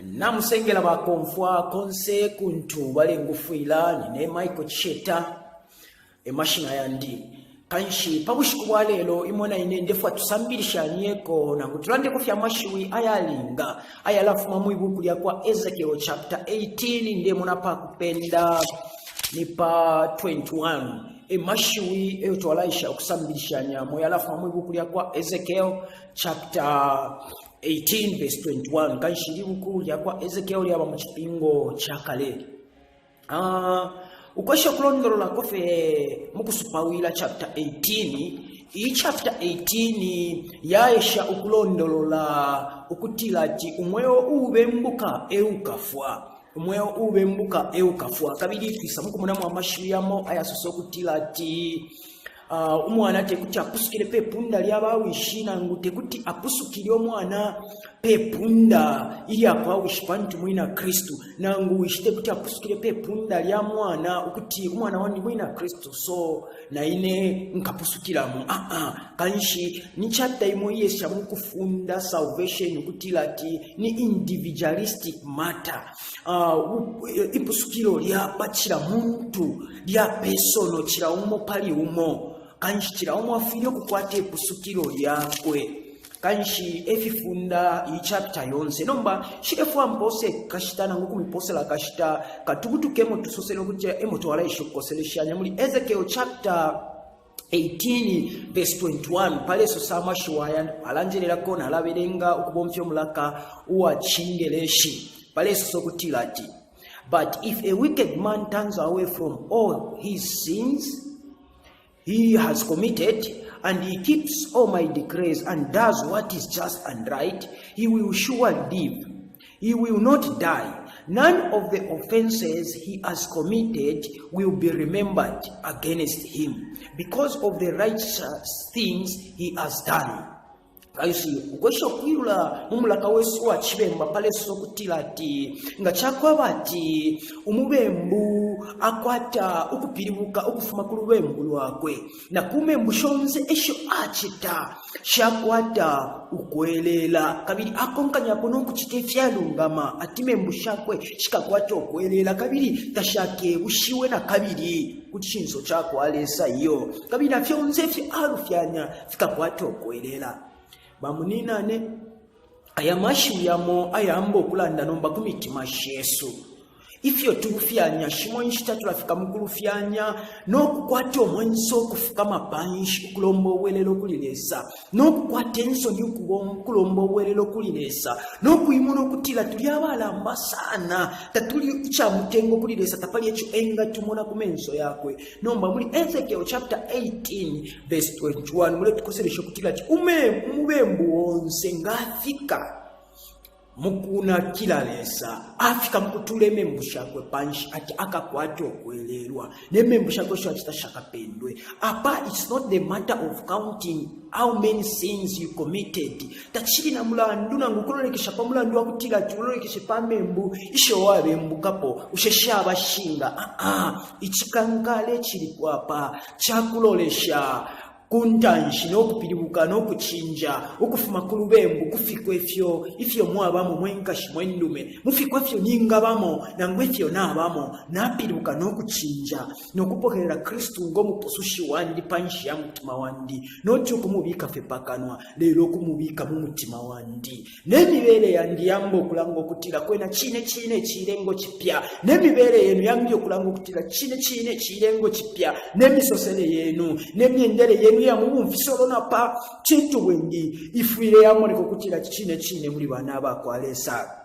Namusengela bakomfwa konse kuntu balengufwila nine Michael Chisheta emashina yandi. Kanshi pa bushiku bwa lelo imwe na ine ndefwa tusambilishanyeko nangu tulandeko fya mashiwi ayalinga ayalafuma mwi buku lya kwa Ezekiel chapter 18 ndemona pa kupenda ni pa 21 emashiwi eyo twalaisha ukusambilishanyamo yalafuma mwi buku lya kwa Ezekiel chapter 18 verse 21 kanshi ili buku lya kwa Ezekiel lyaba mu cipingo ca kale. Ah, ukwesha ukulondololako fye mu kusupawila chapter 18 iyi chapter 18 yaesha ukulondolola ukutila ati umweo uubembuka eukafwa umweo uubembuka eukafwa kabili twisa mukumonamo amashiwi yamo ayasosa ukutila ati Uh, umwana tekuti apusukile pe punda lya bawishi nangu tekuti apusukile umwana pe punda ilya kwa wishi pantu mwina Kristu nangu wishi tekuti apusukile pe punda lya mwana ukuti umwana wandi mwina Kristu so na ine nkapusukilamo. Ah ah, kanshi ni chapter imo iyesha mukufunda salvation ukutila ati ni individualistic matter. Uh, ipusukilo lya pacila muntu lya pesono cila umo pali umo kanshi cila umo afwile ukukwata ipusukilo lyakwe kanshi efifunda iyi chapter yonse nomba shilefwa mpose kashita nangu kumiposela kashita katubutukemo tusosele ukuti emo twalaisha ukukoseleshanya muli Ezekiel chapter 18 verse 21 palesosa amashiwi aya alanjelelako nalabelenga ukubomfya umulaka uwa Chingeleshi palesosa ukutila ati But if a wicked man turns away from all his sins he has committed, and he keeps all my decrees and does what is just and right, he will surely live. He will not die. None of the offenses he has committed will be remembered against him because of the righteous things he has done. Kanshi ukwesha ukwilula mu mulaka wesu uwa cibemba palesosa ukutila ati nga cakwaba ati umubembu akwata ukupilibuka ukufuma ku lubembu lwakwe na ku membu shonse esho acita shakwata ukwelela kabili akonkanyapo no kucita ifyalungama ati membu shakwe shikakwata ukwelela kabili tashakebushiwe na kabili ku cinso ca kwa Lesa iyo kabili na fyonse ifyo alufyanya fikakwata ukwelela. Bamuninane, aya mashiwi yamo ayamba ukulanda nomba ku mitima shesu. Ifyo tulufyanya, shimo inshita tulafika mu kulufyanya no kukwata umwenso ukufukama panshi ukulomba ubwelelo kuli Lesa, no kukwata insoni ukulomba ubwelelo kuli Lesa, no kuimona ukutila tuli abalamba sana, tatuli ica mutengo kuli Lesa, tapali ico engatumona ku menso yakwe. Nomba muli Ezekiel chapter 18 verse 21 muletukoselesha ukutila ati umubembu onse ngafika mukunakila Lesa afika mukutula imembu shakwe panshi ati akakwata ukwelelwa ne membu shakwe isho acita shakapendwe. Apa it's not the matter of counting how many sins you committed. Tacili na mulandu nangu kulolekesha pa mulandu wa kutila ati ulolekeshe pa membu isho wabembukapo ushe shaba shinga. Ah ah, icikankala icilipo apa cakulolesha ku ntanshi no kupilibuka no kucinja ukufuma ku lubembu kufikwa ifyo ifyo mwabamo mwe nkashi mwe ndume mufikwa ifyo ningabamo nangu ifyo nabamo napilibuka no kucinja no kupokelela Kristu ngo mupusushi wandi panshi ya mutima wandi noti ukumubika fye pakanwa lelo ukumubika mu mutima wandi Ne mibele yandi yamba ukulanga ukutila kwena cine cine cilengo cipya. Ne mibele yenu yambi ukulanga ukutila cine cine cilengo cipya. Ne misosele yenu, ne myendele yenu ya mu bumfisolo na pa cintu bwingi ifwile yamoneka ukutila cine cine muli bana ba kwa Lesa.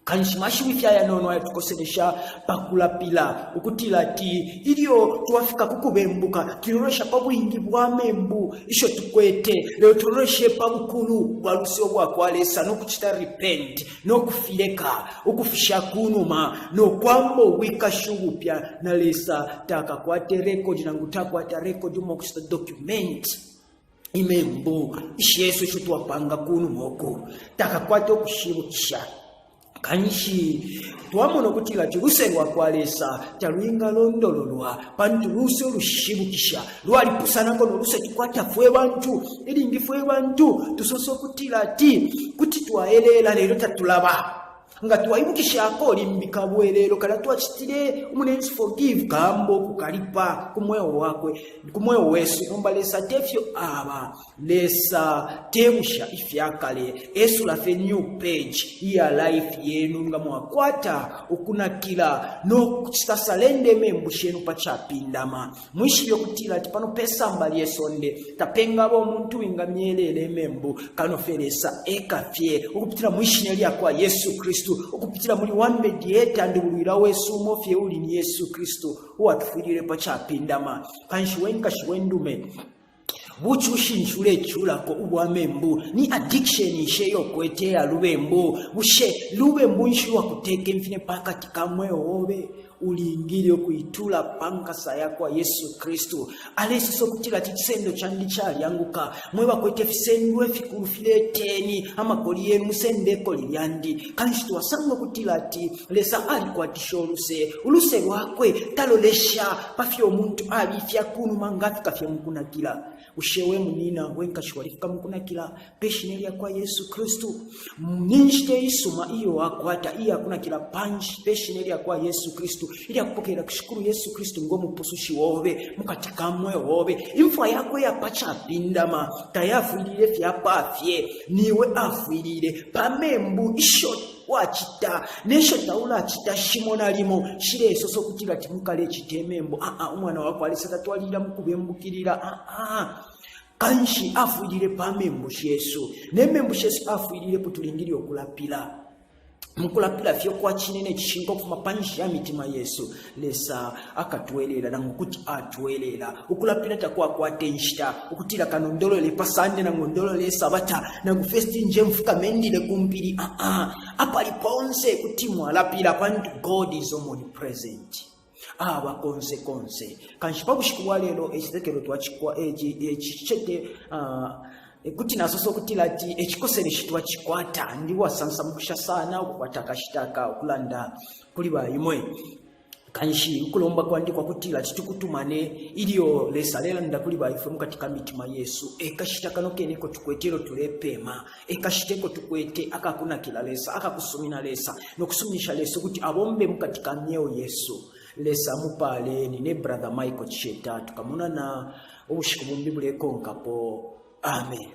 Kanshi mashiwi fye ayanono ayatukoselesha pa kulapila ukutila ati ilyo twafika ku kubembuka twilolesha pa bwingi bwa membu isho tukwete, lelo tuloleshe pa bukulu bwa luse ubwa kwa Lesa no kucita repent no kufileka ukufisha ku numa no kwamba ubwikashi ubupya na Lesa. Takakwate record nangu takwata record umo kucita document imembu ishesu isho twapanga ku numa uku takakwate ukushibukisha. Kanshi twamona ukutila ati uluse lwa kwa Lesa talwingalondololwa, pantu luse ulushibukisha lwalipusanako no luse tukwata fwe bantu. Ilingi fwe bantu tusosa ukutila ati kuti twaeleela lelo tatulaba. Nga twaibukishako limbi kabwelelo kalya twacitile umunensu forgive kambo kukalipa ku mweo wakwe ku mweo wesu. Nomba Lesa tefyo aba. Lesa tebusha ifyakale, esula fye new page iya life yenu nga mwakwata ukunakila no kucita salenda imembu shenu pa capindama. Mwishibe ukutila ati pano pe samba lye sonde tapengaba umuntu wingamyeleela imembu kano fye Lesa eka fye, ukupitila mwi shina lya kwa Yesu Kristu, ukupitila muli one mediator, ndubulwila wesu umo fye uli ni Yesu Kristu uwatufwilile pa capindama. Kanshi we nkashi we ndume, bucushi nshi uleculako ubwa membu? Ni addiction nshi eyo ukwete ya lubembu? Bushe lubembu nshi lwakuteka imfine pakati ka mweo obe? Ulingile ukuitula pa nkasa ya kwa Yesu Kristu. Alesosa ukutila ati icisendo candi calyanguka. Mwe bakwete ifisendo ifikulu fileteni amakoli yenu musende ikoli lyandi. Kanshi twasanga ukutila ati Lesa alikwatisha uluse. Uluse lwakwe talolesha pa fyo umuntu abifya ku numa nga afika fye mu kunakila. Bushe we munina, we nkashi walifika mu kunakila pe shina lya kwa Yesu Kristu? Ni nshita isuma iyo wakwata iya kunakila panshi pe shina lya kwa Yesu Kristu, ilya kupokelela Shikulu Yesu Kristu ngo mupusushi obe mu kati ka mweo obe. Imfwa yakwe ya pa capindama tayafwilile fye apa fye, niwe afwilile pa membu isho wacita nesho taulacita shimo nalimo shilesosa ukutila ati mukalecita imembu. Aa, umwana wa kwa Lesa tatwalilila mu kubembukilila. Aa, kanshi afwilile pa membu shesu, ne membu shesu afwililepo tulingile ukulapila mukulapila fye kwa cine ne cishinka ukufuma panshi ya mitima yesu. Lesa akatwelela nangu kuti atwelela. Ukulapila takwakwata inshita ukutila kano ndolole pa Sande nangu ndolole Sabata nangu first nje mfukame ndile kumpili. Aa, apali ponse kuti mwalapila pantu God is omnipresent, aba konse konse. Kanshi pa bushiku bwa lelo ecitekelo twacikwa ecicete kuti nasosa ukutila ati ecikoseleshi twacikwata. Ndi wasansamukusha sana ukukwata akashita aka ukulanda kuli baimwe. Kanshi ukulomba kwandi kwa kutila titukutumane ilyo Lesa alelanda kuli baifwe mukati ka mitima yesu. Ekashita kano kene ko tukwete ilyo tulepema, ekashita eko tukwete akakunakila Lesa, akakusumina Lesa no kusuminisha Lesa ukuti abombe mukati ka myeo yesu. Lesa amupale. Nine Brother Michael Chisheta, tukamonana ubushiku bumbi bulekonkapo. Amen.